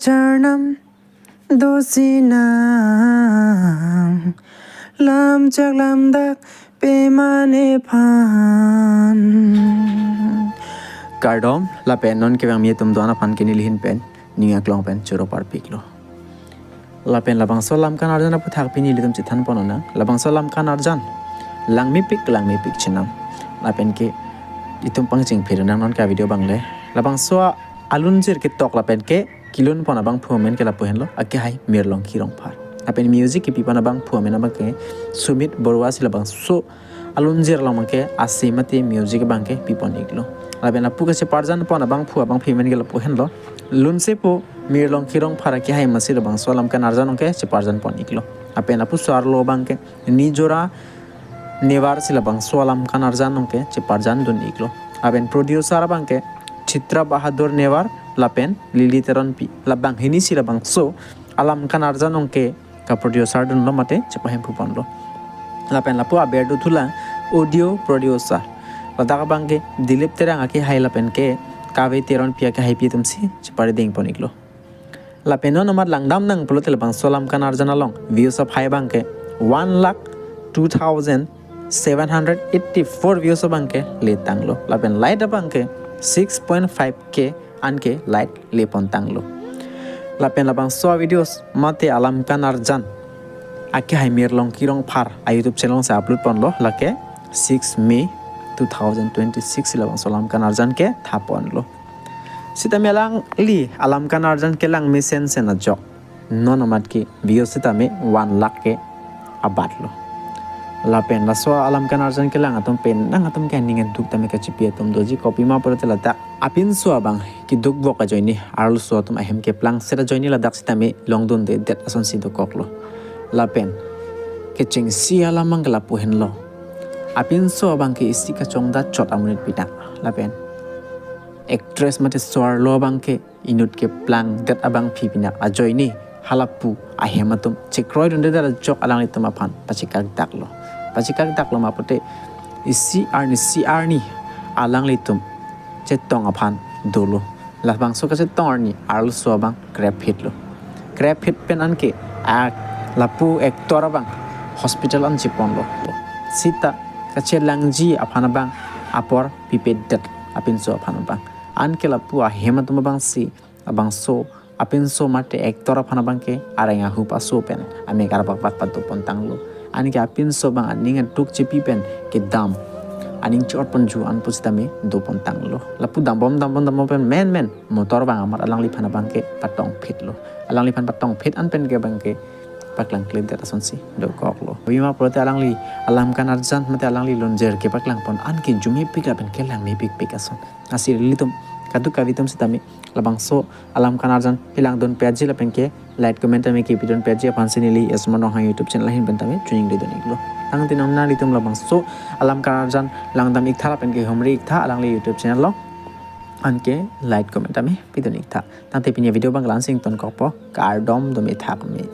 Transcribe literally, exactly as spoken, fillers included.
Charnam dosinang lamchak lamdak pemane phan. Kardom, lapen non kevangmi atum do-an aphan ke nelihin pen ning aklong pen choro parpiklo. Lapen labangso alam kan arjan aputhak pini ilitum chethan ponnang. Labangso alam kan arjan langmepik langmepik chenam. Lapen ke itum pangcheng phirnang non ke video abang le. Labangso alunjir ketok lapen ke kelun pon abangphu amen ke lapu henlo, akehai Mirlongki Rongphar. Lapen music kepi pon abangphu amen abang ke Sumit Baruah si labangso alunjir along abang ke ase mate music abang ke pipon iklo. Lapen lapu kecheparjan pon abangphu abangphi amen ke lapu henlo, Lunsepo Mirlongki Rongphar akehai masi labangso alam kan arjan along ke cheparjan pon iklo. Lapen lapuso arlo abang ke Nijora Newar si labangso alam kan arjan along ke cheparjan dun iklo. Lapen producer abang ke Chitra Bahadur Newar lapen Lily Teronpi, labang hini si labangso alam kan arjan along ke kaproducer dunlo mate chepahemphu ponlo. Lapen lapu aber do thulang audio producer, ladak abang ke Dilip Terang akehai lapen ke Kave Teronpi akehaipi atum si chepari ding pon iklo. Lapen non amat langdam nang pulote labangso alam kan arjan along views aphai abang ke one lakh two thousand seven hundred eighty-four views abang ke letanglo. Lapen like abang ke six point five K an ke like lepon tanglo. Lapen labangso videos mate alam kan arjan akehai Mirlongki Rongphar a YouTube channel si upload ponlo, lake six May two thousand twenty-six si labangso alam kan arjan ke thaponlo. Sitame alangli alam kan arjan kelang mesen sen ajok non amat ke views sitame one lakh ke abatlo. Lapen laso alam kan arjan kelang atum pen nang atum ke aning aduk tame kachipi atum doji, kopima pulote ladak apinso abang keduk vok ajoine arloso atum ahem keplang seta ajoine ladak sitame longdunde det asonsi dokoklo. Lapen kechengsi alam abang ke lapu henlo, apinso abang ke isi kachongdat chot amonit pinak. Lapen actress mate so-arlo abang ke inut keplang det abangphi pinak ajoine halapu ahem atum chekroidunde det ajok alanglitum aphan pachekakdaklo. Pachekakdaklo ma pulote isi arni isi arni alanglitum chetong aphan dolo. Labangso kachetong arni arloso abang krepphitlo. Krepphit pen anke a lapu actor abang hospital an cheponlo. Seta kachelangji aphan abang apor pipedet apinso aphan abang. Anke lapu ahem atum abang si labangso apinso mate actor aphan abang ke areng ahu paso pen amek arbakbak pado pon tanglo. Anke apinso abang aning aduk chepi pen kedam aning chot ponju an pusitame dopon tanglo. Lapu dambom dambom dambom pen menmen motor abang amat alangliphan abang ke patongphitlo. Alangliphan patongphit an pen ke abang ke paklang klimdet asonsi dokoklo. Kopima pulote alangli alam kan arjan mate alangli lunjir kepaklang pon anke arjumepik lapen kelang mepikpik ason. Lasi ilitum kadokave atum sitame labangso alam kan arjan pelangdun page lapen ke like comment tame kepidun page aphansi neli Esmon Ronghang YouTube channel ahin pen tame chuning didun iklo. Tangte non nanglitum labangso alam kan arjan langdam iktha lapen ke humri iktha alangli YouTube channel along, anke like comment tame pidun iktha. Tangte pini video abang la-an si ingtonkokpo, kardom dome thakme.